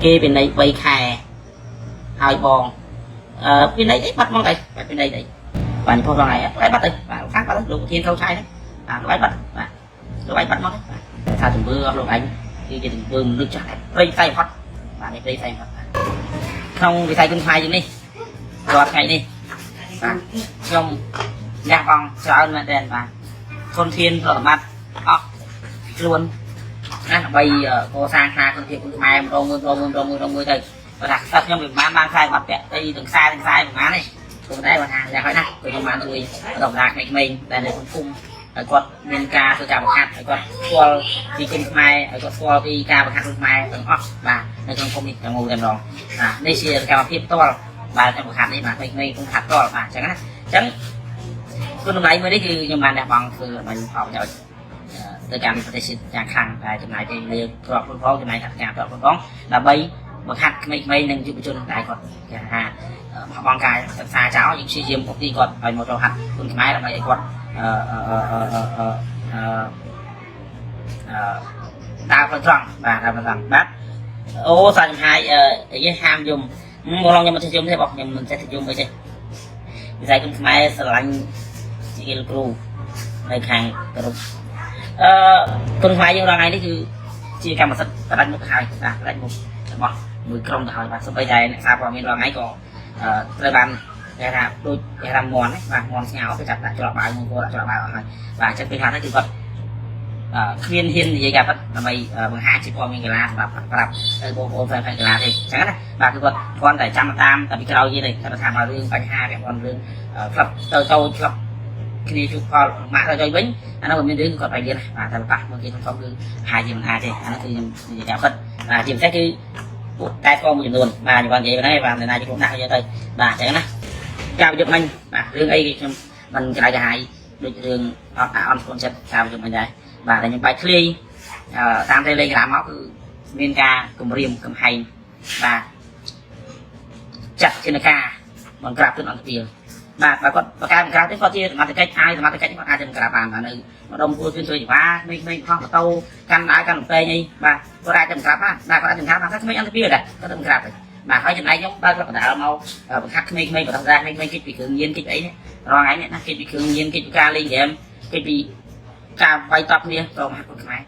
គេពិន័យ3ខែហើយបងអឺពិន័យអីបាត់មកអីបាត់ពិន័យអីបាទផុសរងថ្ងៃហើយបាត់ទៅបាទខាងបាត់លោកធានខោឆៃហ្នឹងបាទលោកឯងបាត់បាទលោកឯងបាត់មកបាទថាទង្វើរបស់លោកឯងគឺជាទង្វើមនុស្សចាស់ព្រៃផ្សៃផុតបាទនេះព្រៃផ្សៃផុតក្នុងវិស័យគុណខ្មែរយើងនេះរាល់ថ្ងៃនេះបាទខ្ញុំលះបង់ច្រើនមែនទែនបាទធនធានប្រតិបត្តិអស់ខ្លួនណាដើម្បីកសាងខ្នាគុណភាពគុណខ្មែរម្ដងមួយម្ដងមួយម្ដងមួយម្ដងមួយទៅបើថាខ្សែខ្ញុំវាបានបានខ្សែបាត់ពាក់អីទាំងខ្សែទាំងខ្សែប្រហែលនេះព្រោះតែបើថាយ៉ាងហោចណាស់គឺខ្ញុំបានជួយដល់បណ្ដាក្មេងៗដែលនៅក្នុងភូមិឲ្យគាត់មានការធ្វើការបង្ហាត់ឲ្យគាត់ស្គាល់ពីគុណខ្មែរឲ្យគាត់ស្គាល់ពីការបង្ហាត់គុណខ្មែរទាំងអស់បាទនៅក្នុងភូមិនេះទាំងមូលតែម្ដងបាទនេះជាសកម្មភាពផ្ទាល់បាទខ្ញុំបង្ហាត់នេះបាទក្មេងៗខ្ញុំបង្ហាត់ផ្ទាល់បាទអញ្ចឹងណាអញ្ចឹងគុណតម្លៃមួយនេះគឺខ្ញុំបានលះបង់ធ្វើដើម្បីផលប្រយោជន៍ទៅកាន់ប្រទេសជាតិយ៉ាងខ្លាំងដែលចំណាយពេលវេលាផ្ទាល់ខ្លួនផងចំណាយថវិកាផ្ទាល់ខ្លួនផងដើម្បីបង្ហាត់ក្មេងៗនិងយុវជនដែលគាត់គេថាបោះបង់ការសិក្សាចោលយើងព្យាយាមពុកទីគាត់ឲ្យមកចូលហាត់គុណខ្មែរដើម្បីឲ្យគាត់អឺអឺអឺអឺអឺអឺដើរផ្លូវត្រង់បាទដើរផ្លូវត្រង់បាទអូសាចំហាយអីគេហាមយំមកឡងខ្ញុំមិនចេះយំទេបងខ្ញុំមិនចេះយំអីទេវិស័យគុណខ្មែរស្រឡាញ់ជាលោកគ្រូនៅខាងគ្រប់អឺគុណខ្មែរយើងរាល់ថ្ងៃនេះគឺជាកម្មសិទ្ធិផ្ដាច់មុខទៅហើយបាទផ្ដាច់មុខរបស់មួយក្រុមទៅហើយបាទសូម្បីតែអ្នកសារព័ត៌មានរាល់ថ្ងៃក៏ត្រូវបានគេថាដូចគេថាមន់បាទមន់ស្ងោគេចាប់ដាក់ច្រកបាវមួយគោដាក់ច្រកបាវអស់ហើយបាទអញ្ចឹងពេលខ្លះទៅគឺគាត់គ្មានហ៊ាននិយាយការពិតដើម្បីបង្ហាញជាព័ត៌មានកីឡាសម្រាប់ប្រាប់ទៅបងប្អូនហ្វេនកីឡាទេអញ្ចឹងណាបាទគឺគាត់គ្រាន់តែចាំតាមតែពីក្រោយគេទេគាត់ថាមករឿងបញ្ហាពាក់ព័ន្ធរឿងក្លឹបទៅទៅក្លឹបគ្នាជួបផលម៉ាក់ទៅចុយវិញអានោះមិនមានរឿងគាត់បាយលៀនបាទតែប៉ះមកគេក្នុងធំរឿងហាយជាមិនអាចទេអានោះគឺខ្ញុំនិយាយការពិតបាទជាពិសេសគឺពួកតែស្គាល់មួយចំនួនបាទខ្ញុំនិយាយហ្នឹងបាទនៅណាជាខ្លួនដាក់យកទៅបាទអញ្ចឹងណាការប្រយុទ្ធមិញបាទរឿងអីខ្ញុំមិនក្តៅក្រហាយដូចរឿងអត់អន់ស្គនចិត្តការប្រយុទ្ធមិញដែរបាទតែខ្ញុំបែកធ្លាយតាម Telegram មកគឺមានការគម្រាមកំហែងបាទចាត់ជាការបង្ក្រាបជនអន្តរជាតិបាទបើគាត់ប្រកែកបង្ក្រាបទេគាត់ជាសមត្ថកិច្ចហើយសមត្ថកិច្ចគាត់អាចจะបង្ក្រាបបានបាទនៅម្ដុំគួរជឿនជួយច្បាក្មេងៗខុសម៉ូតូកាន់ដាវកាន់កំពែងអីបាទគាត់អាចจะបង្ក្រាបបានបាទគាត់អាចបង្ក្រាបបានតែក្មេងអន្តរជាតិដែរគាត់ទៅបង្ក្រាបទៅបាទហើយចំណែកខ្ញុំបើគាត់បដាលមកបង្ហាត់ក្មេងៗបដាក្មេងៗគេចពីគ្រឿងញៀនគេចអីនេះរាល់ថ្ងៃនេះណាគេចពីគ្រឿងញៀនគេចពីការលេងហ្គេមគេចពីការវាយតប់គ្នាក៏មហាគុណខ្មែរ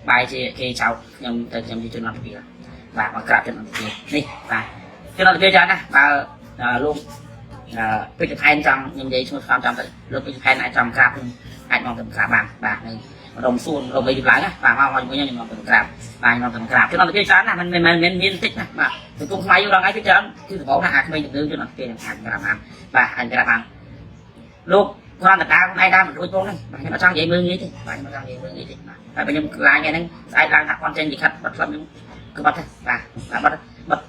បែរជាគេចោទខ្ញុំទៅខ្ញុំជាជនអន្តរជាតិបាទមកក្រាបជនអន្តរជាតិនេះបាទជនអន្តរជាតិច្រើនណាស់បើលោកពេជ្រផែនចង់ខ្ញុំនិយាយឈ្មោះស្មចំទៅលោកពេជ្រផែនអាចចង់ក្រាបខ្ញុំអាចមកទៅក្រាបបានបាទនៅរំសួនរំអីឡើងណាបាទមកមកជាមួយខ្ញុំមកទៅក្រាបបាទខ្ញុំមកទៅក្រាបជនអន្តរជាតិច្រើនណាស់មិនមែនមានមានតិចណាបាទសង្គមខ្មែរយើងរងថ្ងៃគឺច្រើនគឺសម្បូរណាស់អាក្មេងជំនឿជនអន្តរជាតិអាចក្រាបបានបាទអាចក្រាបបានលោកគ្រាន់តែដើរខ្លួនឯងដើរមិនរួចផងហ្នឹងបាទខ្ញុំអត់ចង់និយាយមើលងាយទេបាទខ្ញុំអត់ចង់និយាយមើលងាយទេបាទតែខ្ញុំឡាញថ្ងៃហ្នឹងស្អែកឡើងថាគាត់ចេញលិខិតបាត់ក្លឹបខ្ញុំគឺបាត់ទេបាទបាទបាត់បាត់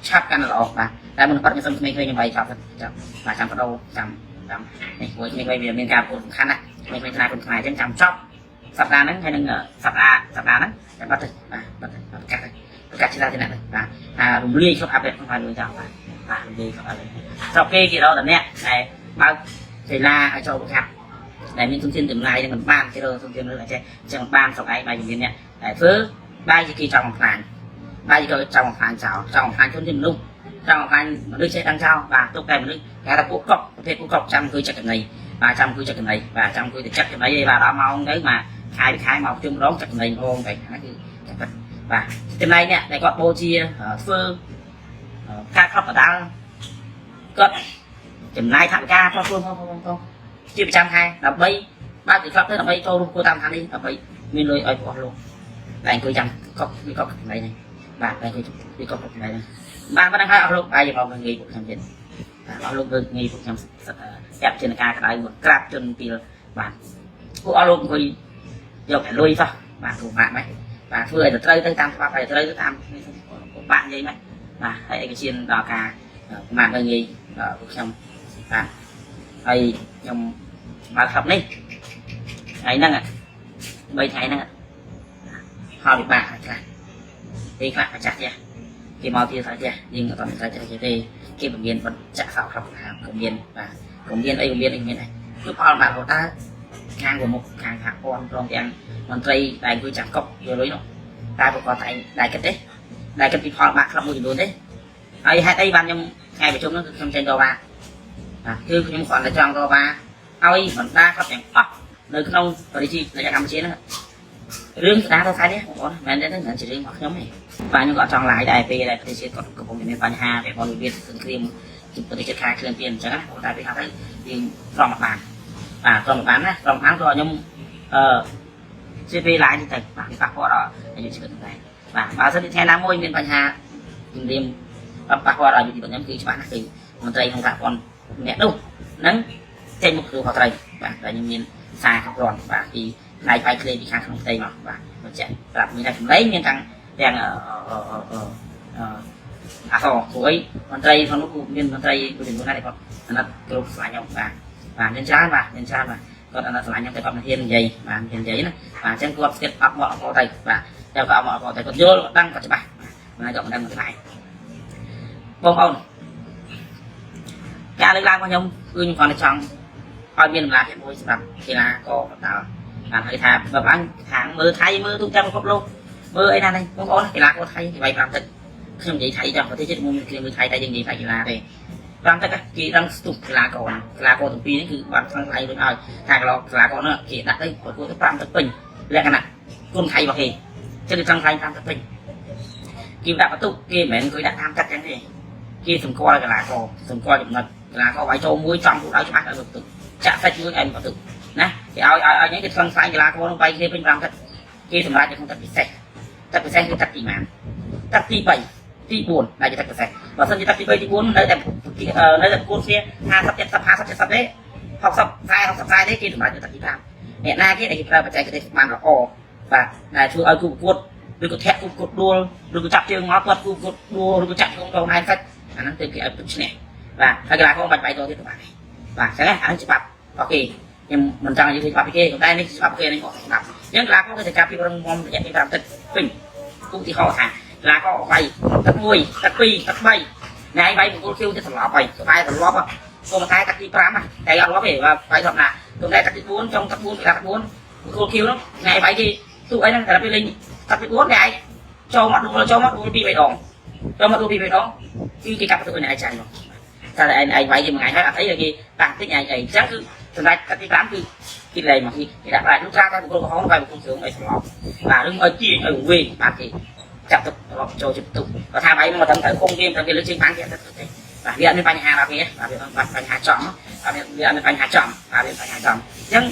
ឆាប់កាន់ល្អបាទតែមុនបាត់ខ្ញុំសុំក្មេងៗខ្ញុំវាយចប់ចាំបាទចាំបដូរចាំចាំនេះព្រោះក្មេងៗវាមានការប្រកួតសំខាន់ណាក្មេងៗថ្នាក់គុណខ្មែរអញ្ចឹងចាំចប់សប្តាហ៍ហ្នឹងហើយនឹងសប្តាហ៍សប្តាហ៍ហ្នឹងចាំបាត់ទៅបាទបាត់ទៅប្រកាសទៅប្រកាសជាសាធារណៈទៅបាទថារំលាយក្លឹបអភិរក្សខ្មែរមួយចោលបាទបាទរំលាយក្លឹបអភិរក្សស្រុកគេគេរកតែអ្នកដែលបើកកីឡាឲ្យចូលប្រកាសដែលមានទុនធានចំណាយនឹងមិនបានគេរកទុនធានរឿងអញ្ចឹងអញ្ចឹងបានស្រុកឯងបាយជំនាញអ្នកតែធ្វើបាយជាគេចង់បំផ្លាញបាយក៏ចង់បំផ្លាញចោលចង់បំផ្លាញទុនធានមនុស្សចង់បំផ្លាញមនុស្សចេះដឹងចោលបាទទុកតែមនុស្សគេថាពួកកុកប្រភេទពួកកុកចាំអង្គុយចឹកចំណីបាទចាំអង្គុយចឹកចំណីបាទចាំអង្គុយទៅចឹកចំណីឯងបាទដល់ម៉ោងទៅបាទខែពីខែមកជុំម្ដងចឹកចំណីម្ដងទៅហ្នឹងគឺតែពិតបាទចំណែកអ្នកដែលគាត់បូជាធ្វើការខំបដាល់គាត់ចំណាយថវិកាផ្លោះខ្លួនផងផងជាប្រចាំខែដើម្បីបើកទីក្លឹបទៅដើម្បីចូលរួមគួរតាមឋាននេះដើម្បីមានលុយឲ្យបងលោកតែអង្គុយចាំកុកវាកុកចំណីនេះបាទតែអង្គុយវាកុកចំណីនេះបាទប៉ុណ្ណឹងហើយអស់លោកបាយមកងាយពួកខ្ញុំទៀតបាទអស់លោកងាយពួកខ្ញុំចាប់ជាការក្តៅមកក្រាបជនពីបាទពួកអស់លោកអង្គុយយកតែលុយសោះបាទទូម៉ាក់ម៉េចបាទធ្វើឲ្យត្រូវទៅតាមច្បាប់ឲ្យត្រូវទៅតាមបាក់និយាយម៉េចបាទហើយឯកជាដល់ការប្រមាថទៅងាយពួកខ្ញុំបាទហើយខ្ញុំមកក្លឹបនេះថ្ងៃហ្នឹង3ថ្ងៃហ្នឹងផលវិបាកខ្លះពេលខ្លះម្ចាស់ផ្ទះគេមកទៀតផ្ទះយើងអត់មានផ្ទះទេគេពមៀនបិទចាក់សោក្លឹបហាកុំមានបាទកុំមានអីកុំមានអីមានអីគឺផលវិបាករបស់តើខាងប្រមុខខាងសហព័ន្ធព្រមទាំងមន្ត្រីដែលអង្គុយចាំកុកយកលុយនោះតែប្រកបតែដែរគិតទេ ដែលគិតពីផលបាក់ក្លឹបមួយចំនួនទេហើយហេតុអីបានខ្ញុំថ្ងៃប្រជុំនោះគឺខ្ញុំចេញតវ៉ាបាទគឺខ្ញុំគ្រាន់តែចង់តវ៉ាឲ្យបណ្ដាក្លឹបទាំងអស់នៅក្នុងប្រជាជាតិកម្ពុជាហ្នឹងរឿងស្ដារទៅស្អែកនេះបងប្អូនមិនមែនទេមិនជារឿងរបស់ខ្ញុំទេបាទខ្ញុំក៏អត់ចង់ឡាយដែរពេលដែលប្រទេសជាតិគាត់កំពុងមានបញ្ហាពាក់ព័ន្ធវិវាទសង្គ្រាមជាប្រទេសជាតិខាងគ្ลื่នទៀតអញ្ចឹងណាតែពេលខ្លះទៅយើងត្រង់មកបានបាទត្រង់មកបានណាត្រង់បានក៏ខ្ញុំអឺជាពេលឡាយទៅបាទប៉ះពាល់ដល់អាយុជីវិតដែរបាទបើសិនជាថ្ងៃណាមួយមានបញ្ហាជំរាមប៉ះពាល់ដល់អាយុជីវិតខ្ញុំគឺច្បាស់ណាស់គឺមន្ត្រីក្នុងសហព័ន្ធអ្នកនោះនឹងចេញមុខទទួលខុសត្រូវបាទតែខ្ញុំមានសារគ្រប់គ្រាន់បាទពីផ្នែកបាយឃ្លេពីខាងក្នុងផ្ទៃមកបាទបញ្ជាក់ប្រាប់មានតែសម្លេងមានទាំងទាំងអឺអឺអឺអសព្រោះអីមន្ត្រីក្នុងនោះគឺមានមន្ត្រីមួយចំនួនណាស់ដែលគាត់អាណិតគ្រប់ស្លាញ់ខ្ញុំបាទបាទមានច្រើនបាទមានច្រើនបាទគាត់អាណិតស្លាញ់ខ្ញុំតែគាត់មិនហ៊ាននិយាយបាទមិនហ៊ាននិយាយណាបាទអញ្ចឹងគាត់ស្គិតអត់មកអត់ទៅបាទតែគាត់អត់មកអត់ទៅគាត់យល់គាត់ដឹងគាត់ច្បាស់បាទគាត់មិនដឹងមិនខ្លាចបងប្អូនការលើកឡើងរបស់ខ្ញុំគឺខ្ញុំគ្រាន់តែចង់ឲ្យមានតម្លាភាពមួយសម្រាប់កីឡាករបណ្ដាលបាទហើយថាបើអញខាងមើលថៃមើលទូទាំងពិភពលោកមើលអីណានេះបងប្អូនកីឡាករថៃគេវាយ5ទឹកខ្ញុំនិយាយថៃចង់ប្រទេសជាតិមួយមានគ្នាមើលថៃតែយើងនិយាយថៃកីឡាទេ5ទឹកគេដឹងស្ទុះកីឡាករកីឡាករទាំងពីរនេះគឺបានថ្លឹងថ្លែងរួចហើយថាកីឡាករនោះគេដាក់ទៅប្រកួតទៅ5ទឹកពេញលក្ខណៈគុណថៃរបស់គេចឹងគេថ្លឹងថ្លែង5ទឹកពេញគេដាក់បន្ទុកគេមិនមែនអង្គុយដាក់តាមទឹកចឹងទេគេសម្គាល់កីឡាករសម្គាល់ចំណុចកីឡាករវាយចូលមួយចំគោលដៅច្បាស់ឲ្យបន្ទុកចាក់សាច់មួយឲ្យបន្ទុកណាគេឲ្យឲ្យឲ្យគេថ្លឹងថ្លែងកីឡាករនោះវាយគ្នាពេញ5ទឹកគេសម្រាប់នៅក្នុងទឹកពិសេសទឹកពិសេសគឺទឹកទីម៉ានទឹកទី3ទី4ដែលជាទឹកពិសេសបើសិនជាទឹកទី3ទី4នៅតែនៅតែប្រកួតគ្នា50 70 50 70ទេ60 40 60 40ទេគេសម្រាប់នៅទឹកទី5អ្នកណាគេដែលគេប្រើបច្ចេកទេសបានល្អបាទដែលធ្វើឲ្យគូប្រកួតឬក៏ធាក់គូប្រកួតដួលឬក៏ចាប់ជើងមកគាត់គូប្រកួតដួលឬក៏ចាប់ជើងទៅណែសាច់អាហ្នឹងទើបគេឲ្យពុតឈ្នះបាទហើយកីឡាករបាច់បាយតទៀតបាទបាទអញ្ចឹងអាហ្នឹងច្បាប់អូខេខ្ញុំមិនចង់និយាយច្បាប់ពីគេតែនេះច្បាប់គេនេះអត់ច្បាប់អញ្ចឹងកីឡាករគឺត្រូវការពីរឹងមាំរយៈពេល5ទឹកពេញឧទាហរណ៍ថាកីឡាករវាយទឹក1ទឹក2ទឹក3ថ្ងៃវាយបង្គោលខៀវទៅត្រឡប់ហើយស្បែកត្រឡប់ក៏តែទឹកទី5តែអត់ឡប់ទេបាទវាយធម្មតាតែទឹកទី4ចុងទឹក4កីឡាទឹក4បង្គោលខៀវនោះថ្ងៃវាយគេទូអីហ្នឹងតែពេលលេងទឹកទី4ថ្ងៃចូលមកដួលចូលមកដួលពី3ដងចូលមកដួលពី3ដងគឺគេកាប់ទៅឯងចាញ់មកតែឯងឯងវាយគេមួយថ្ងៃហើយអត់អីគេតាំងតិចឯងអីអញ្ចឹងគឺសម្រាប់ទឹកទី5គឺគេលែងមកគេដាក់ប្រាច់នោះត្រាតែបង្គោលក្រហមវាយបង្គោលគ្រឿងឲ្យស្លប់បាទឬឲ្យទាញឲ្យវែងបាទគេចាប់ទឹកត្រឡប់ចូលជាបន្ទុកបើថាវាយមកត្រឹមត្រូវគុំគេត្រឹមគេលើកជើងបានគេអត់ទៅទេបាទវាអត់មានបញ្ហាដល់គេបាទវាបញ្ហាចំបាទវាអត់មានបញ្ហាចំបាទវាបញ្ហាចំអញ្ចឹង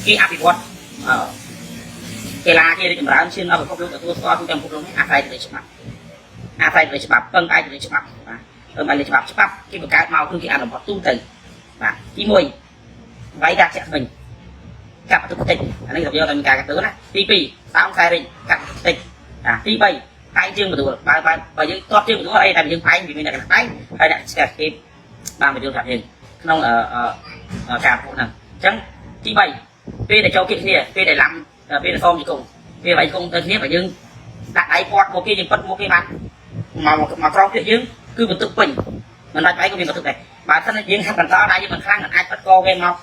គេអភិវឌ្ឍអឺកីឡាគេរីកចម្រើនឈានដល់ពិភពលោកទទួលស្គាល់ទូទាំងពិភពលោកនេះអាស្រ័យទៅលើច្បាប់អាស្រ័យទៅលើច្បាប់ពឹងផ្អែកទៅលើច្បាប់បាទពឹងផ្អែកលើច្បាប់ច្បាប់គេបង្កើតមកគឺគេអនុវត្តទូទៅបាទទី1វាយដាក់ជាក់វិញកាប់បន្ទុកតិចអានេះគេយកតែមានការកាត់ទៅណាទី2តោងខ្សែរិញកាត់តិចអាទី3ផែងជើងបន្ទួលបើបើបើយើងទាត់ជើងបន្ទួលអីតែយើងផែងវាមានអ្នកកណ្ដាលហើយអ្នកឆ្កេះគេបានបញ្យល់ប្រាប់យើងក្នុងអឺការប្រកួតហ្នឹងអញ្ចឹងទី3ពេលដែលចូលគៀកគ្នាពេលដែលឡាំពេលដែលសមជង្គង់ពេលវាយជង្គង់ទៅគ្នាបើយើងដាក់ដៃពាត់មកគេយើងប៉ិតមកគេបានមកមកក្រោមទៀតយើងគឺបន្ទុកពេញមិនដាច់វាយក៏មានបន្ទុកដែរបើសិនជាយើងហាត់បន្តដៃយើងមិនខ្លាំងមិនអាចប៉ិតកគេម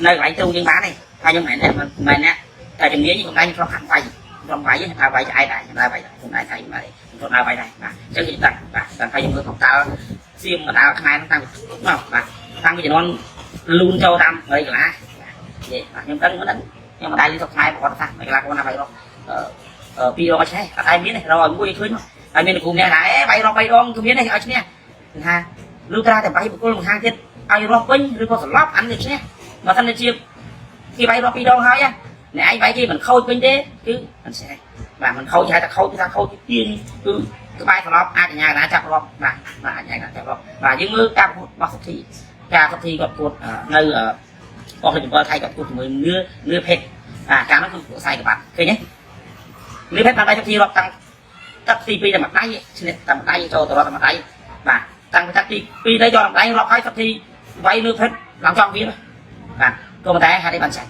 កនៅកន្លែងទ្រូងយើងបានទេហើយខ្ញុំមិនមែនមិនមែនអ្នកតែជំនាញខ្ញុំដែរខ្ញុំធ្លាប់ហាត់វាយខ្ញុំវាយថាវាយឆ្អែតដែរខ្ញុំដែរវាយខ្ញុំដែរថៃបាទខ្ញុំដើរវាយដែរបាទអញ្ចឹងគេដឹងបាទដឹងហើយខ្ញុំមើលកតាល់សៀមកតាល់ខ្មែរតាំងពីមកបាទតាំងពីជំនាន់លូនចូលតាម8កន្លះបាទខ្ញុំដឹងមិនដឹងខ្ញុំមិនដែរលឺស្រុកខ្មែរប្រវត្តិសាស្ត្រកីឡាករណាវាយរកអឺពីររកឆ្នេះអត់ដែរមានទេរកឲ្យមួយឃើញហើយមានគ្រូម្នាក់ថាអេវាយរក3ដងគឺមានទេឲ្យឈ្នះថាលុះត្រាតែវាយបុគ្គលម្ខាងទៀតឲ្យរកវិញឬក៏សន្លប់អាននេះឈ្នះបើសិនជាគេវាយរកពីរដងហើយអ្នកឯងវាយគេមិនខូចវិញទេគឺមិនស្អែកបាទមិនខូចហៅថាខូចគឺថាខូចទៀនគឺក្បែរសន្លប់អាចញ្ញាណាចាប់រាប់បាទបាទអាចញ្ញាណាចាប់រាប់បាទយើងមើលការប្រកួតរបស់សុធីការសុធីគាត់ប្រកួតនៅអស់លេខ7ថៃគាត់ប្រកួតជាមួយនឿនឿភេទបាទការនោះគឺខ្សែក្បាត់ឃើញទេនឿភេទបានដៃសុធីរាប់តាំងទឹកទី2តែមួយដៃឈ្នះតែមួយដៃចូលទៅរត់តែមួយដៃបាទតាំងពីទឹកទី2ទៅយកដៃរាប់ហើយសុធីវាយនឿភេទឡើងចង់វាបាទក៏ប៉ុន្តែហេតុអីបានចាញ់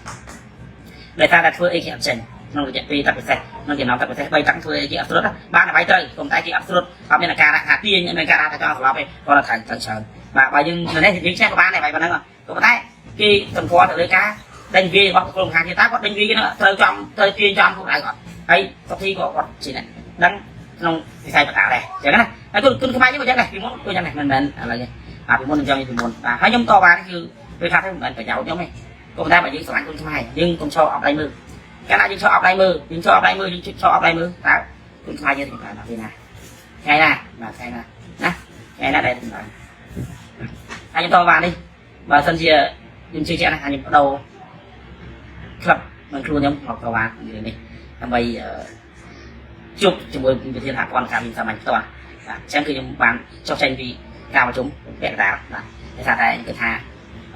ដោយសារតែធ្វើអីគេអត់ចេញក្នុងរយៈពេលទឹកពិសេសក្នុងចំណោមទឹកពិសេស3តាំងធ្វើអីគេអត់ស្រុតបានតែវាយត្រូវក៏ប៉ុន្តែគេអត់ស្រុតអត់មានអាការៈថាទាញមានការថាចង់ស្លាប់ទេគាត់ថាត្រូវច្រើនបាទបើយើងនៅនេះយើងចេះក៏បានដែរវាយប៉ុណ្ណឹងក៏ប៉ុន្តែគេសម្គាល់ទៅលើការដេញវាយរបស់ក្រុមខាងគេតើគាត់ដេញវាយគេត្រូវចំត្រូវទាញចំខ្លួនឯងអត់ហើយសុធីក៏គាត់ជាអ្នកដឹង ក្នុងវិស័យបតាដែរអញ្ចឹងណាហើយគុណគុណខ្មែរយើងក៏អញ្ចឹងដែរពីមុនក៏អញ្ចឹងដែរមិនមែនឥឡូវទេបាទពីមុនខ្ញុំចង់និយាយពីមុនបាទហើយខ្ញុំតវ៉ានេះគឺពេលខ្លះទៅមិនមែនប្រយោជន៍ខ្ញុំទេក៏ប៉ុន្តែបើយើងស្រឡាញ់គុណខ្មែរយើងកុំឈរអប់ដៃមើលកាលណាយើងឈរអប់ដៃមើលយើងឈរអប់ដៃមើលយើងឈរអប់ដៃមើលតើគុណខ្មែរយើងនឹងបានដល់ពេលណាថ្ងៃណាបាទថ្ងៃណាណាថ្ងៃណាដែលបានហើយខ្ញុំតវ៉ានេះបើសិនជាខ្ញុំជឿជាក់ណាខ្ញុំបដូរក្លឹបនឹងខ្លួនខ្ញុំមកតវ៉ារឿងនេះដើម្បីជួបជាមួយប្រធានសហព័ន្ធការវិសាមញ្ញផ្ទាល់បាទអញ្ចឹងគឺខ្ញុំបានចុះចេញពីការប្រជុំពាក់កណ្ដាលបាទដោយសារតែគិតថា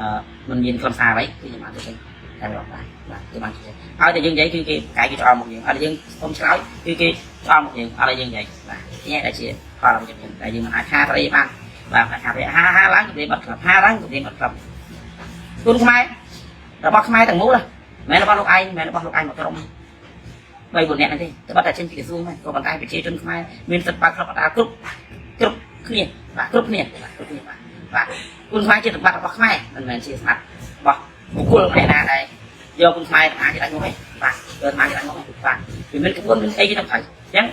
អឺมันមានខ្លឹមសារអ្វីគឺខ្ញុំបានទៅចេញតែម្ដងបាទបាទគឺបានចេញហើយតែយើងនិយាយគឺគេកាយគេច្អល់មកយើងហើយតែយើងសុំឆ្លើយគឺគេច្អល់មកយើងអត់ឲ្យយើងនិយាយបាទនេះដែលជាផលរបស់ខ្ញុំតែយើងមិនអាចថាស្អីបានបាទថាហាហាឡើងគេបាត់ក្លឹបហាឡើងគេបាត់ក្លឹបគុណខ្មែររបស់ខ្មែរទាំងមូលមិនមែនរបស់លោកឯងមិនមែនរបស់លោកឯងមកក្រុម បី4នាក់ហ្នឹងទេតែបាត់តែចេញពីក្រសួងហ្នឹងក៏ប៉ុន្តែប្រជាជនខ្មែរមានសិទ្ធិបើកក្លឹបអដាគ្រប់គ្រប់គ្នាបាទគ្រប់គ្នាបាទគ្រប់គ្នាបាទបាទគុណខ្មែរជាសម្បត្តិរបស់ខ្មែរមិនមែនជាសម្បត្តិរបស់បុគ្គលម្នាក់ណាដែលយកគុណខ្មែរទៅអាចដាច់មកទេបាទយកអាជាដាច់មកទេបាទវាមានក្បួនមានអីគេទៅត្រូវអញ្ចឹង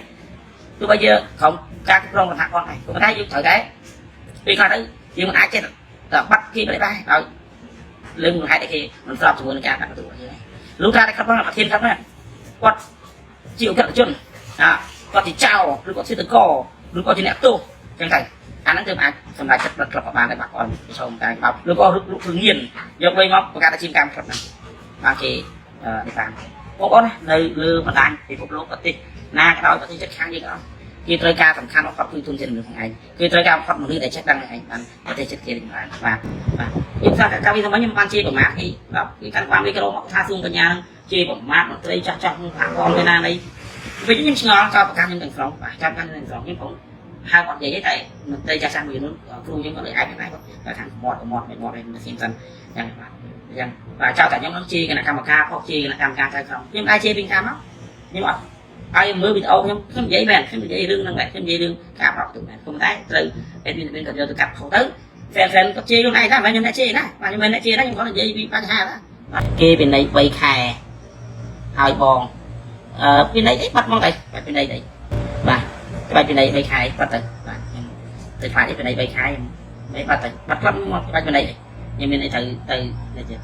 ទោះបីជាក្រុមការគ្រប់គ្រងសហព័ន្ធដែរក៏ប៉ុន្តែយើងត្រូវតែពេលខ្លះទៅយើងមិនអាចចេះតែបាត់គេទៅដែរដោយលើមូលហេតុអីគេមិនស្របជាមួយនឹងការដាក់បន្ទូយើងលុះត្រាតែក្លឹបហ្នឹងប្រធានក្លឹបហ្នឹងគាត់ ជាអក្រិតជនអាគាត់ជាចៅឬគាត់ជាតកឬគាត់ជាអ្នកទោសចឹងទៅអាហ្នឹងទើបអាចសម្រេចចិត្តផ្លិតក្លឹបបានដែរបាទគាត់ប្រឈមការច្បាប់ឬក៏រុករុករឿងញៀនយកលុយមកបង្កើតអាជីវកម្មក្លឹបហ្នឹងបានគេនេះបានបងប្អូនណានៅលើបណ្ដាញពិភពលោកប្រទេសណាក៏ដោយប្រទេសជិតខាងយើងក៏ដោយគេត្រូវការសំខាន់បំផុតគឺទុនធានមនុស្សឯងគេត្រូវការបំផុតមនុស្សដែលចេះដឹងឯងបានប្រទេសជិតគេបានបាទបាទខ្ញុំថាកាលពីសម័យខ្ញុំបានជាប្រមាថគេបាទគេកាន់ความមីក្រូមកថាសួងបញ្ញានឹងជាប្រមាថមន្ត្រីចាស់ចាស់ក្នុងសហព័ន្ធឯណានៃ វិញខ្ញុំឆ្ងល់ចោលប្រកាន់ខ្ញុំទាំងស្រុងបាទចាប់កាន់ទាំងស្រុងខ្ញុំផងហៅអត់និយាយទេតែមន្ត្រីចាស់ចាស់មួយចំនួនគ្រូយើងក៏លើឯងដែរគាត់ថាមាត់មាត់មិនមាត់ឯងមិនសៀមសិនអញ្ចឹងបាទអញ្ចឹងបាទចោលតែខ្ញុំនឹងជាគណៈកម្មការផុសជាគណៈកម្មការចៅក្រមខ្ញុំដែរជាវិញតាមមកខ្ញុំអត់ឲ្យមើលវីដេអូខ្ញុំខ្ញុំនិយាយមែនខ្ញុំនិយាយរឿងហ្នឹងដែរខ្ញុំនិយាយរឿងការប្រកទៅមែនខ្ញុំតែត្រូវ admin មានគាត់យកទៅកាត់ខុសទៅ fan fan គាត់ជេរខ្លួនឯងដែរមិនខ្ញុំអ្នកជេរណាបាទខ្ញុំមិនអ្នកជេរណាខ្ញុំគាត់និយាយពីបញ្ហាដែរគេពិន័យ3ខែហើយបង អឺពីនៃអីបាត់មកអីបាត់ពីនៃអីបាទបាត់ពីនៃ3ខែបាត់ទៅបាទខ្ញុំទៅខ្លាចអីពីនៃ3ខែមិនបាត់ទៅបាត់ក្លឹបមកបាត់ពីនៃអីខ្ញុំមានអីត្រូវទៅនេះទៀត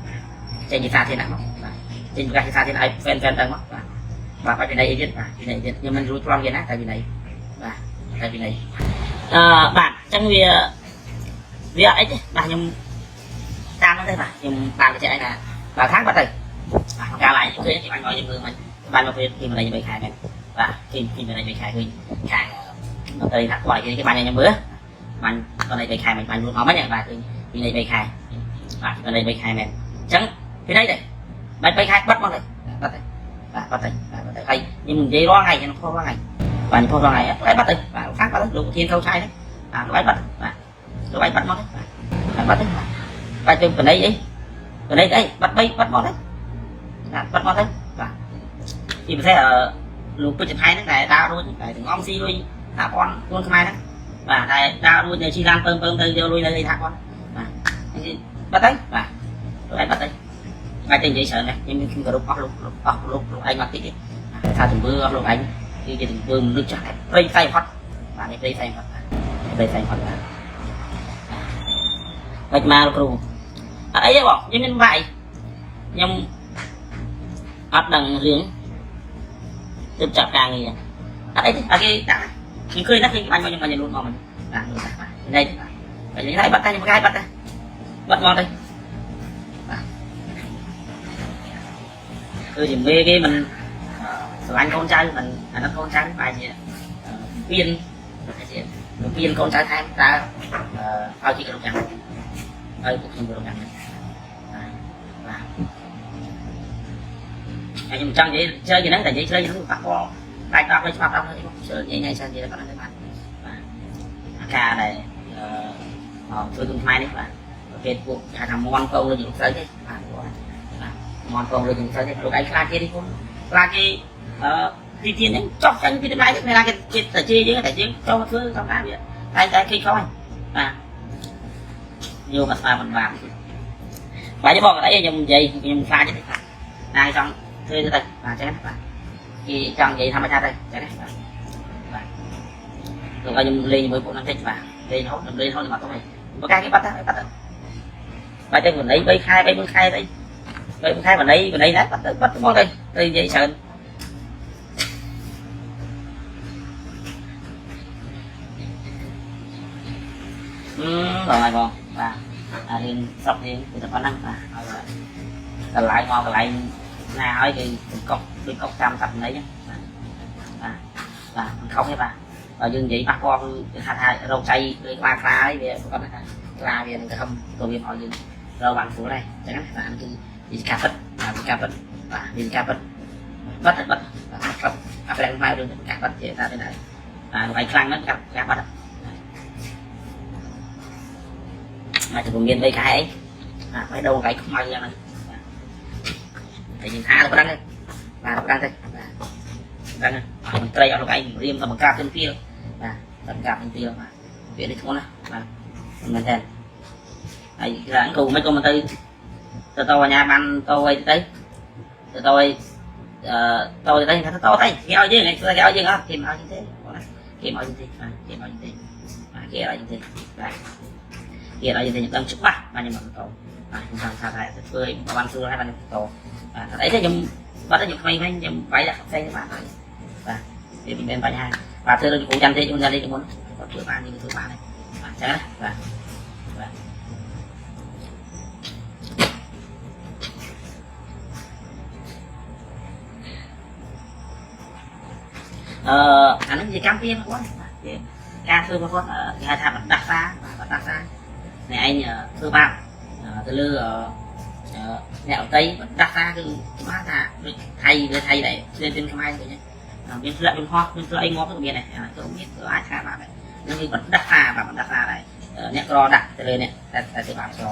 ចេញជាសាធារណៈមកបាទចេញប្រកាសជាសាធារណៈឲ្យ fan fan ដឹងមកបាទបាទបាត់ពីនៃអីទៀតបាទពីនៃទៀតខ្ញុំមិនរួចប្លន់គេណាតែពីនៃបាទតែពីនៃអឺបាទអញ្ចឹងវាវាអត់អីទេបាទខ្ញុំតាមហ្នឹងទេបាទខ្ញុំបានបញ្ជាក់ឲ្យថាបាទខាងបាត់ទៅបាទកាលឡើងឃើញគេបាញ់មកយើងមើលមិន បានមកពេលពីម្លេះ3ខែមែនបាទគេពីម្លេះ3ខែឃើញខាងមន្ត្រីថាគាត់គេគេបាញ់ឲ្យខ្ញុំមើលបាញ់ម្លេះ3ខែមិនបាញ់រួចមកមិនបាទឃើញពីម្លេះ3ខែបាទពីម្លេះ3ខែមែនអញ្ចឹងពីនេះទេបាញ់3ខែបាត់មកទៅបាត់ទៅបាទបាត់ទៅបាទបាត់ទៅហើយខ្ញុំនិយាយរាល់ថ្ងៃខ្ញុំផុសរាល់ថ្ងៃបាទខ្ញុំផុសរាល់ថ្ងៃហើយបាត់ទៅបាទខាងបាត់ទៅលោកធានខៅឆាយហ្នឹងបាទលោកឯងបាត់បាទលោកឯងបាត់មកទៅបាទបាត់ទៅបាទបាត់ទៅបណៃអីបណៃអីបាត់3បាត់មកទៅបាទបាត់មកទៅបាទ ជាពិសេសលោកពេជ្រថៃហ្នឹងដែលដើររួចដែលទាំងអង្គស៊ីលុយសហព័ន្ធខ្លួនខ្មែរហ្នឹងបាទដែលដើររួចនៅជីឡានពើពើទៅយកលុយនៅសហព័ន្ធបាទបាត់ទៅបាទលោកឯងបាត់ទៅបាច់ទៅនិយាយច្រើនណាស់ខ្ញុំខ្ញុំគោរពអស់លោកអស់លោកលោកឯងមកតិចទេថាទង្វើអស់លោកឯងគឺជាទង្វើមនុស្សចាស់ព្រៃផ្សៃផុតបាទនេះព្រៃផ្សៃផុតព្រៃផ្សៃផុតបាទបាច់មកលោកគ្រូអត់អីទេបងខ្ញុំមានបាយខ្ញុំអត់ដឹងរឿង ទើបចាប់ការងារអត់អីទេអត់គេដាក់ខ្ញុំឃើញណាឃើញបាញ់មកខ្ញុំបាញ់លូនមកបាទលូនបាទនេះបាទនេះហើយបាត់តែខ្ញុំកាយបាត់តែបាត់មកទៅបាទគឺជាមេគេមិនស្រឡាញ់កូនចៅមិនអាណិតកូនចៅបែរជាពៀនជាពៀនកូនចៅថែមតើឲ្យគេគ្រប់យ៉ាងឲ្យពួកខ្ញុំគ្រប់យ៉ាងបាទហើយខ្ញុំចង់និយាយជ្រៅជាងហ្នឹងតែនិយាយជ្រៅជាងហ្នឹងប៉ះពាល់ដាច់ដល់ឲ្យច្បាប់ដល់ឲ្យជ្រៅនិយាយញ៉ៃច្រើននិយាយតែប៉ុណ្្នឹងទេបាទបាទអាការដែលអឺធ្វើគុណខ្មែរនេះបាទប្រភេទពួកគេហៅថាមន់ពងលើលោកស្រីទេបាទបាទមន់ពងលើលោកស្រីទេលោកឯងខ្លាចគេនេះគុណខ្លាចគេអឺទីទៀនហ្នឹងចោះចាញ់ពីតម្លៃទេមានណាគេគេតែជេរយើងតែយើងចូលមកធ្វើធម្មតាវាតែតែគេខុសហើយបាទយកមកស្មាមិនបានបាទបងអីខ្ញុំនិយាយខ្ញុំខ្លាចទេបាទណាចង់ធ្វើទៅទៅបាទចឹងណាបាទគេចង់និយាយធម្មតាទៅចឹងណាបាទបាទ លោកឲ្យខ្ញុំលេងជាមួយពួកហ្នឹងតិចបាទលេងរហូតខ្ញុំលេងរហូតខ្ញុំអត់ទៅទេប្រកាសគេបាត់ទៅបាត់ទៅបាត់ទៅម្នៃ3ខែ3 4ខែអី3 4ខែម្នៃម្នៃណាបាត់ទៅបាត់ទៅមកទៅទៅនិយាយច្រើនបងហើយបងបាទអារៀនស្រុកយើងគឺតែប៉ុណ្្នឹងបាទឲ្យកន្លែងមកកន្លែងណាហើយគឺកុកដូចកុកតាមសត្វនៃហ្នឹងបាទបាទបាទមិនខុសទេបាទបើយើងនិយាយប៉ះពាល់គឺថាថារោគចៃលើក្បាលខ្លាហើយវាប្រកាសថាខ្លាវានឹងទៅហឹមទៅវាឲ្យយើងរកបានស្រួលដែរអញ្ចឹងណាបាទគឺវិការពិតបាទវិការពិតបាទវិការពិតបាត់បាត់បាទครับអប្រែមករឿងការបាត់ជាថាទៅណាបាទលោកឯងខ្លាំងណាស់ការការបាត់មកទៅមាន3ខែអីបាទបេះដូងកៃខ្មៅយ៉ាងហ្នឹងតែយើងថាទៅប៉ុណ្្នឹងបាទប៉ុណ្្នឹងទៅបាទប៉ុណ្្នឹងមន្ត្រីអស់លោកឯងរៀមតែបង្ក្រាបទិនពីលបាទបង្ក្រាបទិនពីលបាទវានេះធ្ងន់ណាបាទមិនមែនទេហើយឡើងគូមិនក៏មិនទៅទៅតអញ្ញាបានតអីទៅទៅតអីអឺតទៅថាតទៅគេឲ្យយើងគេឲ្យយើងអត់គេមិនឲ្យយើងទេបងណាគេមិនឲ្យយើងទេបាទគេមិនឲ្យយើងទេបាទគេឲ្យយើងទេបាទគេឲ្យយើងទេខ្ញុំដឹងច្បាស់បាទខ្ញុំអត់តបាទខ្ញុំថាថាធ្វើឲ្យបានស្រួលហើយបាទខ្ញុំតបាទអត់អីទេខ្ញុំបាទខ្ញុំក្មេងៗខ្ញុំវាយដាក់ផ្សេងបាទបាទវាមិនមានបញ្ហាបាទធ្វើដូចគ្រូចាំទេខ្ញុំចាំទេមុនគាត់ធ្វើបានយើងធ្វើបានហើយបាទចឹងណាបាទបាទអឺអានឹងជាកម្មពៀនគាត់បាទជាការធ្វើរបស់គាត់គេហៅថាបណ្ដាសាបណ្ដាសាអ្នកឯងធ្វើបាបទៅលើអ្នកអតីបណ្ដាសាគឺច្បាស់ថាដូចថៃឬថៃដែរឈ្លានពានខ្មែរវិញមានផ្លាក់មានហោះមានផ្លាក់អីងាប់ទៅមានដែរទៅមានទៅអាចថាបានដែរនឹងគឺបណ្ដាសាបាទបណ្ដាសាដែរអ្នកក្រដាក់ទៅលើអ្នកតែតែធ្វើបាបក្រ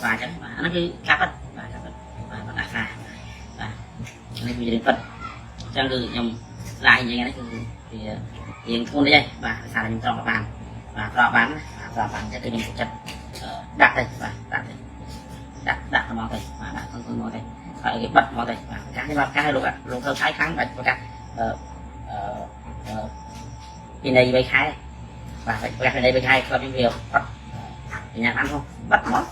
បាទអញ្ចឹងបាទអានោះគឺកាប់បាទកាប់បាទបណ្ដាសាបាទនេះគឺរឿងពិតអញ្ចឹងគឺខ្ញុំឡាយនិយាយនេះគឺវារៀងធ្ងន់តិចហើយបាទដោយសារខ្ញុំត្រង់បានបាទត្រង់បានណាបាទត្រង់បានអញ្ចឹងគឺខ្ញុំចិត្តដាក់ទៅបាទដាក់ទៅដាក់ដាក់ហ្មងទៅបាទដាក់ក្នុងហ្មងទៅហើយគេបិទហ្មងទៅបាទប្រកាសនេះបាទប្រកាសឲ្យលោកលោកទៅឆាយខាងបាទប្រកាសអឺអឺពីនៃ3ខែបាទប្រកាសពីនៃ3ខែក្លឹបខ្ញុំវាបិទបញ្ញាបានផងបិទហ្មង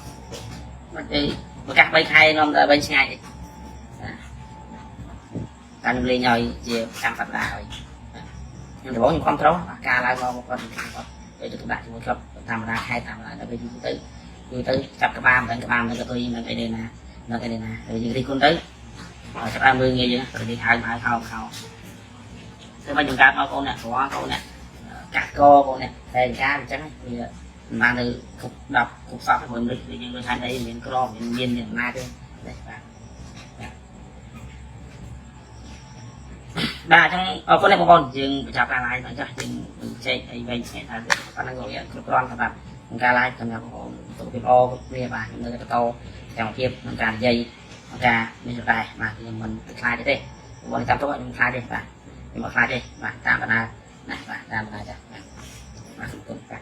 បិទអីប្រកាស3ខែនាំតែ3ឆ្ងាយបាទតាមខ្ញុំលេងឲ្យជាកម្មសប្តាហ៍ឲ្យខ្ញុំដំបូងខ្ញុំគ្រប់គ្រងការឡើងមកគាត់គាត់ទៅទៅដាក់ជាមួយក្លឹបតាមបណ្ដាខេត្តតាមបណ្ដាដល់ពេលយូរទៅយូរទៅចាប់ក្បាលមិនដឹងក្បាលមិនក៏ទុយមិនអីទេណាមិនអីទេណាហើយយើងរិះគន់ទៅចាប់ដើមមើលងាយយើងទៅនិយាយហៅហៅហៅហៅធ្វើមកចង្កើតមកកូនអ្នកក្រកូនអ្នកកាត់កកូនអ្នកតែការអញ្ចឹងវាមិនបានទៅគ្រប់10គ្រប់សពមួយមនុស្សយើងដូចថាអីមានក្រមានមានអំណាចទេបាទបាទអញ្ចឹងអរគុណបងប្អូនយើងបញ្ចប់ការ live ដល់ចាស់យើងចែកអីវែងឆ្ងាយថាប៉ុណ្ណឹងក៏វាគ្រប់គ្រាន់សម្រាប់ក្នុងការ live សម្រាប់បងប្អូនសុខភាពល្អគ្រប់គ្នាបាទខ្ញុំនៅតែបន្តកម្មភាពក្នុងការនិយាយក្នុងការនេះដែរបាទខ្ញុំមិនខ្លាចទេបងប្អូនចាំទុកខ្ញុំខ្លាចទេបាទខ្ញុំអត់ខ្លាចទេបាទតាមបណ្ដាណាបាទតាមបណ្ដាចាស់បាទបាទសូមគុណបាទ